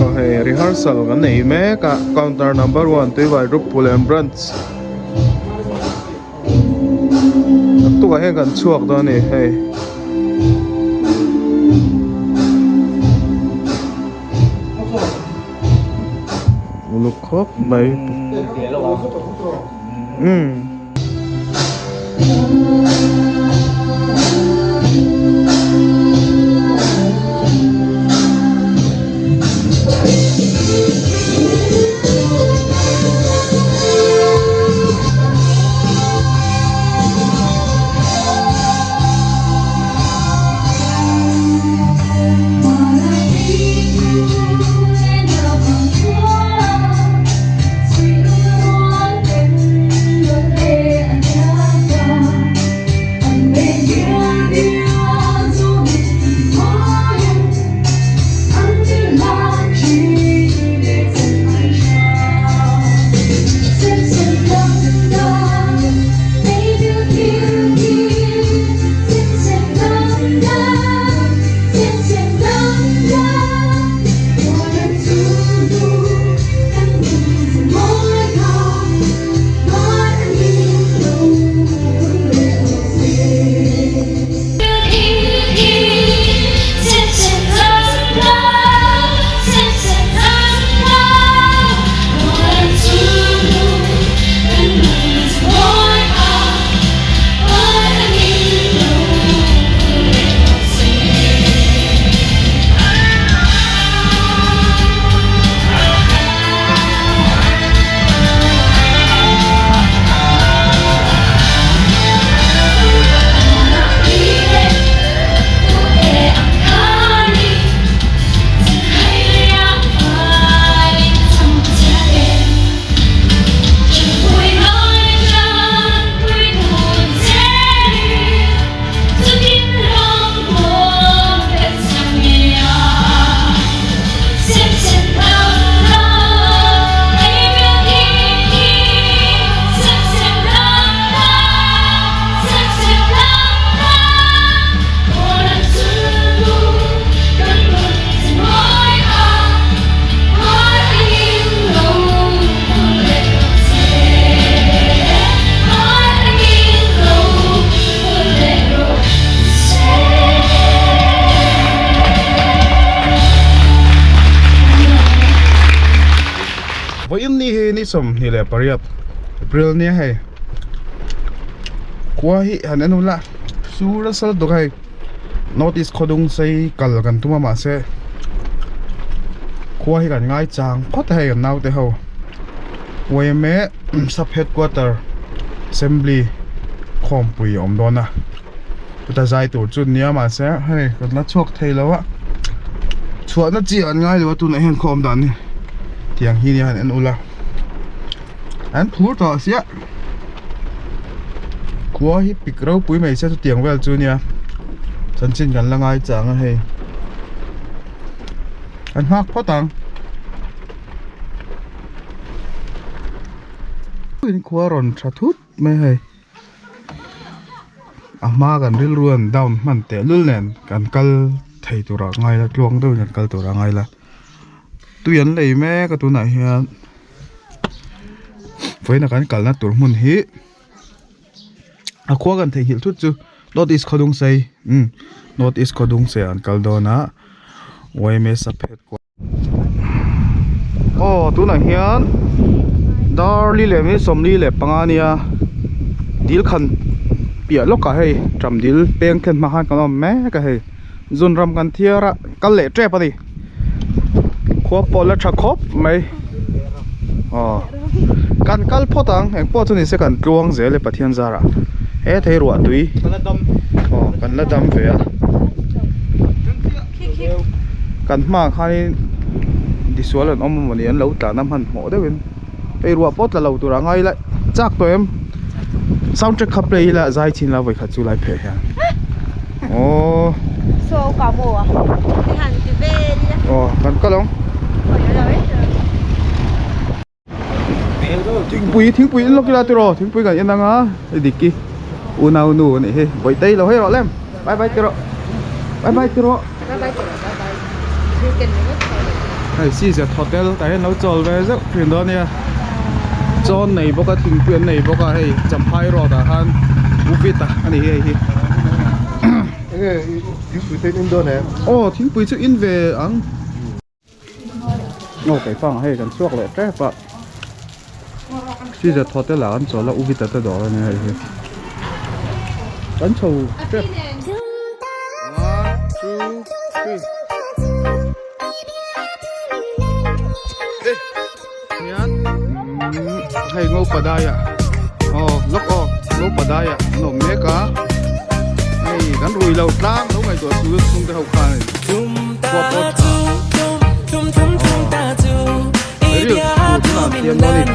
Aw hei rehearsal kan nei mek a counter number one Tuivai group Phullen branch naktukah hian kan chhuak dawn a ni hei. Uluk khawp mai umm. Vawiin ni hi ni 28 April nia hei khua hi han en ula sur a sal tuk a hei North East khawdung sei kal kan tum a mahse khua hi kan ngai chang phawt a hei kan naute ho yma sub headquarter assembly khawmpui a awm dawn a chuta zai tur chu nia mahse hei kan la chhuak thei lo a chhuahna chi an ngai lo a tunah hian khaw awm dan hi tiang hi nia han en ula an phur tawh sia khua hi pik ropui mai se chutiang vel chu nia chanchin kan la ngai chang a hei kan nghak phawt ang in khua rawn tha thut mai hei a hma kan rilru an down hman teh lul nen kan kal thei turah ngai la tluang deuhin kan kal turah ngai la tui an lei mek a tunah hian vawiin a kan kalna tur hmun hi a khua kan theihnghilh thut chu north east khawdung sei umm north east khawdung sei ah an kal dawn a yma sub headquarter aw tunah hian dar li leh mi 45 ania dil khan piah lawkah hei ṭam dil peng thlen hma khan kan awm mek a hei zun ram kan thiar a kal leh tep a ni khua pawh la tha khawp mai aw kan kal phawt ang eng pawh chu ni se kan tluang zel e Pathian zarah he thei ruah tui aw kan la dam ve a. Kan hmaah khanin tisual an awm emawni an lo tlan a hmanhmawh deuhin hei ruah pawh tla lo turah ngai ila chak tawh em sound track kha play ila zai chhin la vawikhat chu lai pheh hian aww aw kan kal ang. Thingpui thingpui in lawk ila tiraw thingpui kan en anga hei dik hi unau nu a nih hi bawihte hi lo hei rawh lem bye bye tiraw bye bye tiraw. Hei CZ hotel tah hian lo chawl ve zeuh thin dawn ania chawn nei bawk a thingpui an nei bawk a hei Champhai road ah khan Uvit a ani hi hei hi. Enge thingpui te in in dawn em? Aw thingpui chu in ve ang. Aw keifang ah hei kan chhuak leh tep a CZ hotel ah kan chawl a Uvita te dawr ania hei hi kan chho tep. One two three hian hei ngopa daiah aw lawk aw ngopa daiah an awm mek a hei kan rui lo tlang lo ngaihtuah chu chhungte ho khan khua pawh tha aw ril tur tunah an siam dawn a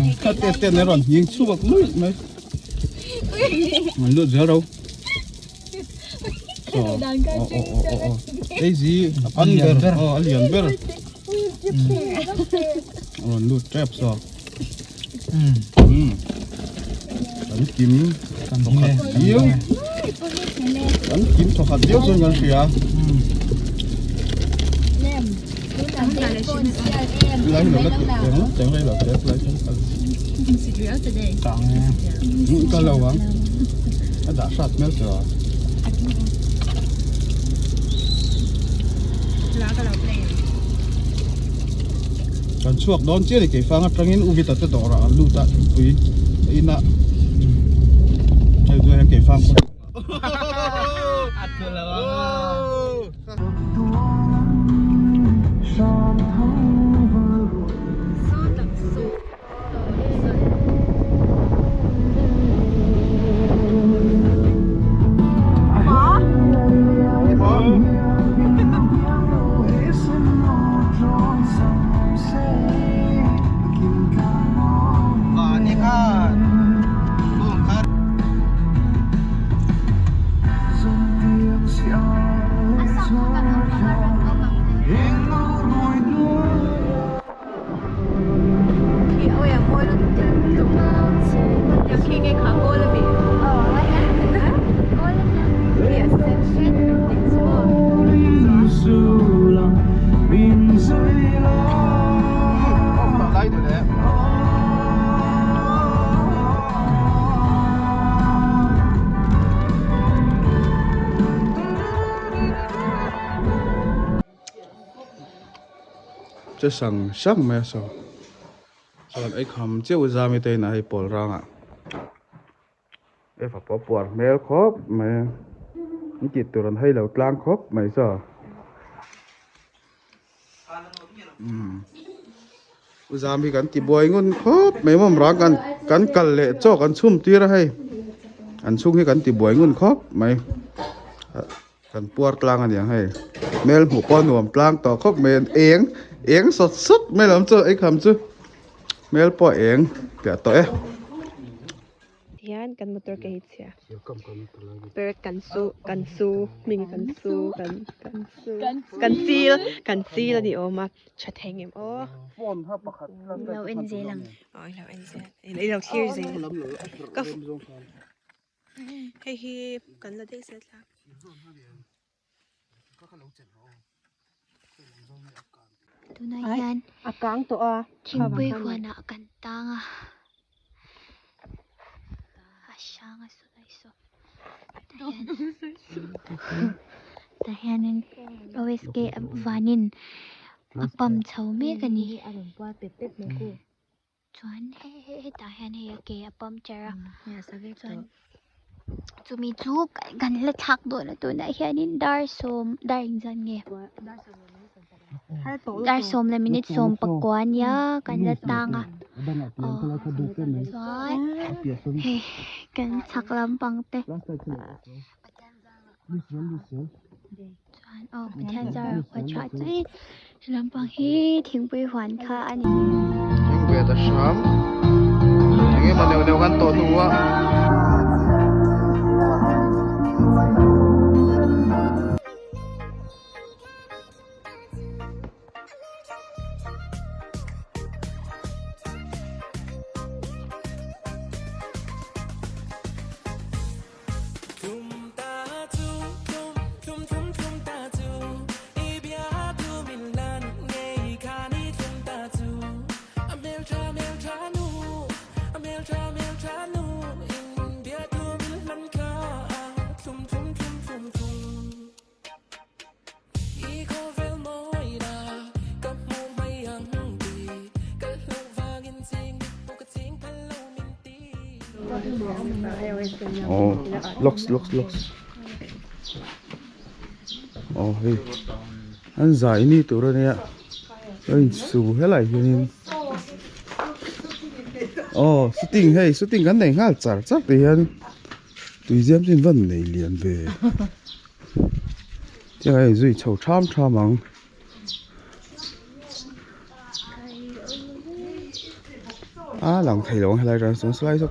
ni. Kha te te na rawn hing chhuak luih mai an lut zel ro aw aw aw aw hei zi an ber aw a lian ber a rawn lut tep saw kan kim thawkhat viau kan kim thawkhat viau chuan kan hria. Lai lo la teng teng rei lo te lai teng kal kal lo ang a dah hrat hmel tawh a. Kan chhuak dawn chiah a ni keifang atangin U Vita te dawrah an lut a thingpui a in a hei chu heng keifang khaw Che sang sang mai a saw chuan ei kham chiah u zami te inah hei pawl rangah Eva pawh a puar hmel khawp mai a an tih tur an hailo tlang khawp mai saw umm u zam hi kan ti buai ngun khawp mai mawm rang kan kan kal leh chaw kan chhum tir a hei an chhung hi kan ti buai ngun khawp mai kan puar tlang a niang hei hmel hmuh pawh a nuam tlang tawh khawp mai eng eng sawt sawt mai lam chu ei kham chu hmel pawh a eng piah tawh e. Tihian kan motor ke hi chhia perek kan su kan su hming kan su kan kan su kan sil kan sil a ni awm a tha thei ngem aw Lo en zel ang. Aw i lo en zel i lo thlir zel ka hei hi kan la daih zel thlak. Tunah hian a kang tawh a thingpui huanah kan tang a a hrang a sawi saw tah hianin OSK vanin a pump chho mek a ni. Chuan hetah hian hei a ke a puncture a chuan chumi chu kan la thlak dawn a tunah hianin dar sawm dar engzat nge dar sawm leh minute sawm pakua ania kan la tang a aw chuan hei kan chhak lampang te. Chuan aw Pathian zara khua chhuah chu i lampang hi thingpui huan kha a ni. Thing ve ta hram eng emaw neuh neuh kan tawh hnu a. Aw locks locks locks aw hei an zai ni tur ania a insu helai hianin aw shooting hei shooting kan nei nghal char char ti hian tui ziam chu in van nei lian ve tiang a inzui chho tham tham ang. A lang thei lo ang helai atang chuan saw lai saw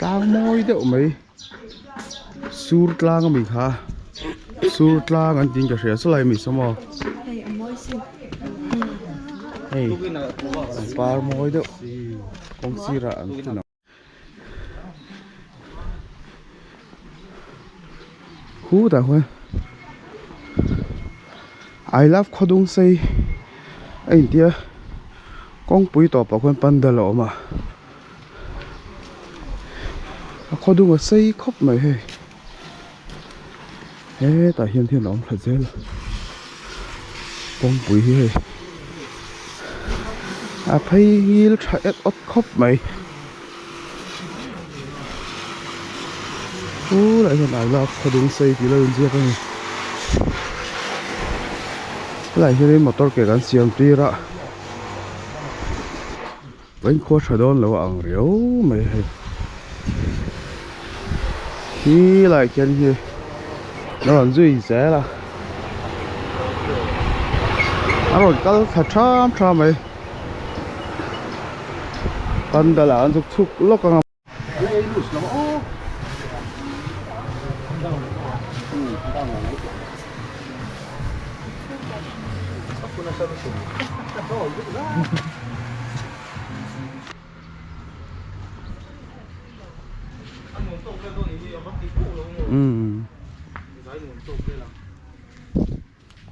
tlang mawi deuh mai sur tlang ami kha sur tlang an tiin ka hria saw lai ami saw maw hei pangpar mawi deuh kawng sirah an phun ang. Khutah khuan I love khawdung sei a intia kawngpui tawpah khuan pandal a awm a a khawdung a sei khawp mai hei hetah hian hian a awm thla zel a kawngpui hi hei a phei ngil tha et awt khawp mai tunah hian I love khawdung sei tih lo inziak a ni helaiah hianin motor ke kan siam tir a vawiin khua tha dawn lo a ang riau mai hei khi lai khian hi a rawn zui zel a a rawn kal thla tham tham mai pandal ah an zuk chhuk lawk ang a.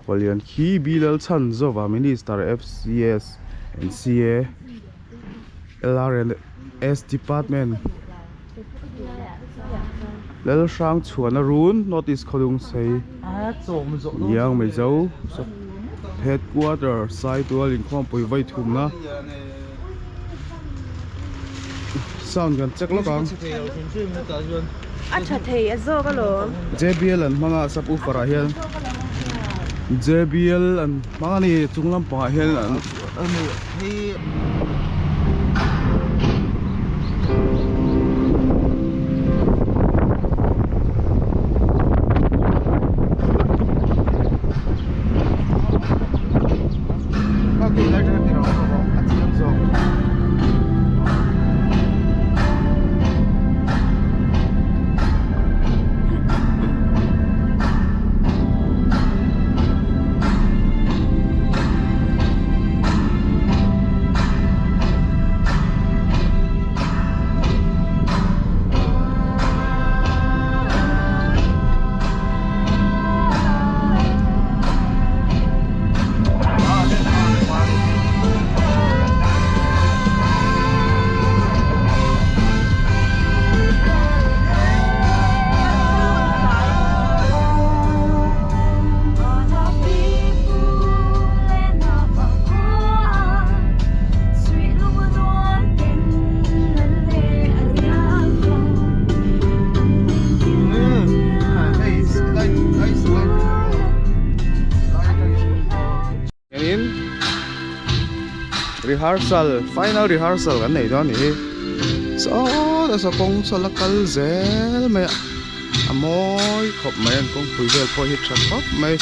Khualian khi Bilal chhan zawva Minister FCS and CA LRS Department Lalhrang chhuan a run North East Khawlung sei Liang Mizo Headquarter Saitual inkhawmpui vawi thumna Sound kan check lawk ang. A tha thei a zawk alawm. JBL an hmang a subwoofer ah hian JBL an hmang a ni chung lampangah hian an Hianin rehearsal final rehearsal kan nei dawn a nih hi saw ta saw kawng saw la kal zel mai a a mawi khawp mai an kawngpui vel pawh hi tha khawp mai.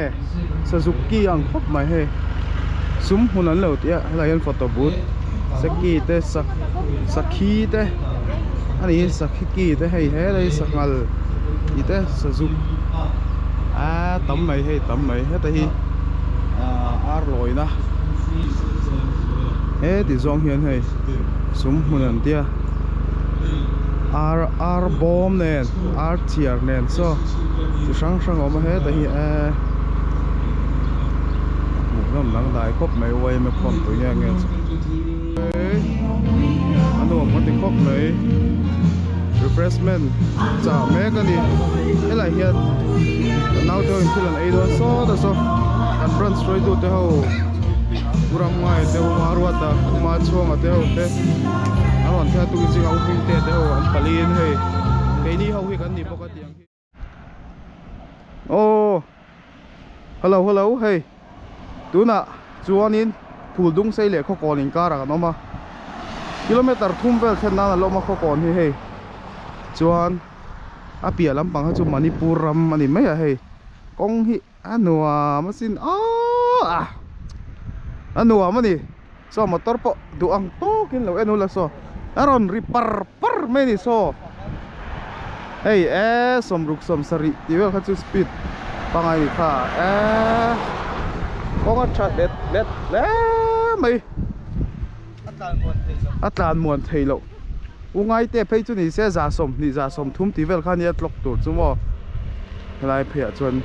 nge sazuk ki ang khawp mai hei sum hmun an lo tih a helaiah hian photo booth seki te sak sakhi te a ni hi sakhi ki te hei helai sanghal tih te sazuk aaa tam mai hei tam mai heta hi aaa ar lawina he ti zawng hian hei sum hmun an tia ar ar bawm nen ar chiar nen chaw chi hrang hrang a awm a heta hi eee a hmuh nawm dang dai khawp mai yma khawmpui nge nge chu a nuam ka ti khawp mai refreshment chah mek a ni helai hian kan naute ho in thil an ei dawn sawt a saw kan branch hruaitu te ho u Ramngai te u Maruata u Machhuanga te ho te an rawn thlen a tukin zingah u Hmingte te ho an paliin hei keini ho hi kan ni bawk a tiang hi. Aw hello hello hei tunah chuanin phul dung sei leh khawkawn inkarah kan awm a kilometer thum vel thlen nan a la awm a khawkawn hi hei chuan a piah lampang kha chu Manipur ram a ni mai a hei kawng hi a nuam asin aw a nuam a ni saw motor pawh duh ang tawkin lo en ula saw a rawn ri par par mai a ni saw hei e sawmruk sawm sarih tih vel kha chu speed pangai a ni kha e kawng a tha let let hle mai a tlan muan thei loh u ngaite phei chu ni se za sawmhnih za sawmthum tih vel kha nia tlawk tur chu maw helai pheiah chuan.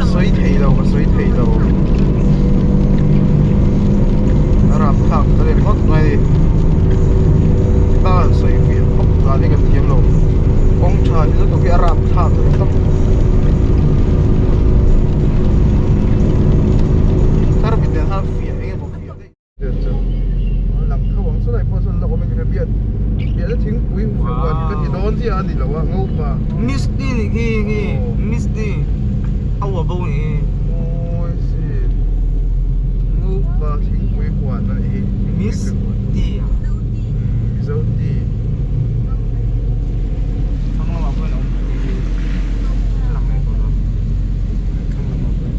Sawi thei lo ka sawi thei lo a rapthlak ta leh phawt mai a ni tan sawi fiah phawt dan hi kan thiam lo kawng tha hi lutuk hi a rapthlak ta tawp tarmit nen khan fiah eng emaw fiah daih lang tho ang chulai pawh chuan la awm in ka hria biak biak thingpui ka ti dawn chiah a ni lo a ngopa Misty nih khi khi Misty a uah bo nih khi Mawi si ngopa thingpui huan a nih hi Misty a Mizo tea Thlang lamah pawhin a awm a lang leh tawh lo thlang lamah pawhin.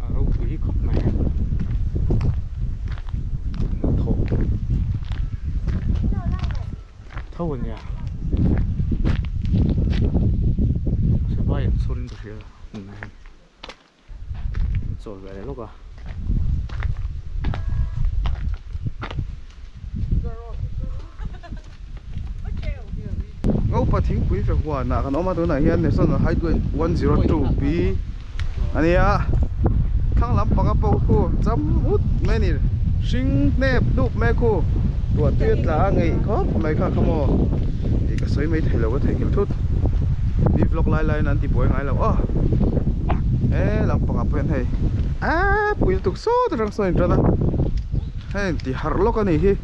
A ropui khawp mai a hnathawh tho a nia sipai an chhun ka hria tunah hian an chawl ve leh lawk a. thingpui fe huanah kan awm a tunah hian National Highway 102 B a nia thlang lampanga pawh khu cham ut mai a ni hring hnep hnup mai khu ruah tui a tla a ngeih khawp mai kha kha maw ih ka sawi mai thei lo ka theihnghilh thut mi vlog lai laiin an ti buai ngai lo aw he lampangah pawh hian hei aaa pui lutuk sawt atang sawn a intan a hei ti harh lawk a nih hi.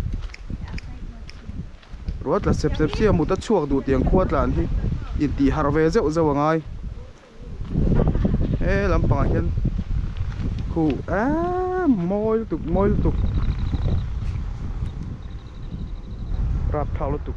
Ruah tla sep sep sia mut a chhuak duh tiang khua tlan hi intih harh ve zeuh zeuh a ngai. He lampangah hian khu eee mawi lutuk mawi lutuk rapthlak lutuk.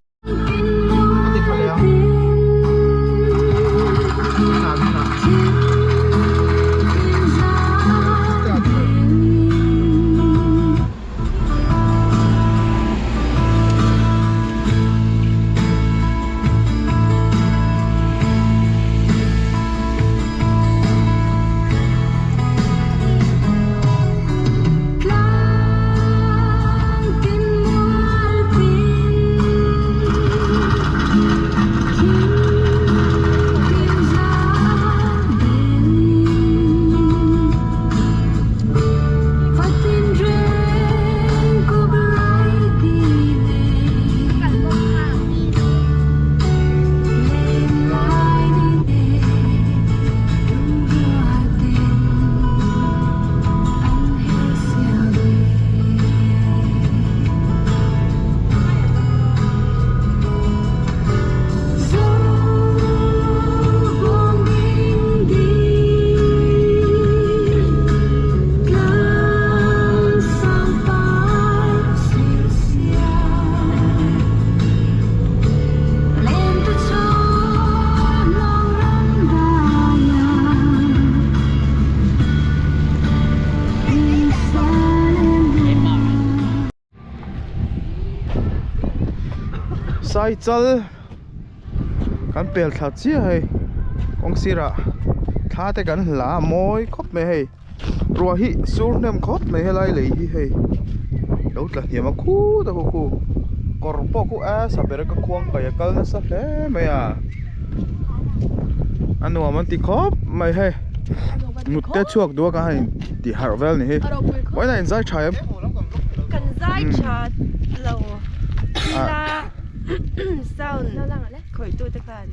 Saichal kan pel thla chiah hei kawng sirah thla te kan hla a mawi khawp mai hei ruah hi sur hnem khawp mai helai lei hi hei lo tla hniam a khut a khu kawr pawh khu a sa ber ka khuang kaih a kal nasa hle mai a a nuam an ti khawp mai hei mut te chhuak duh a ka han tih harh vel ni hi vawiin ah in zai tha em kan zai tha lo ila sound khawih tu te khan.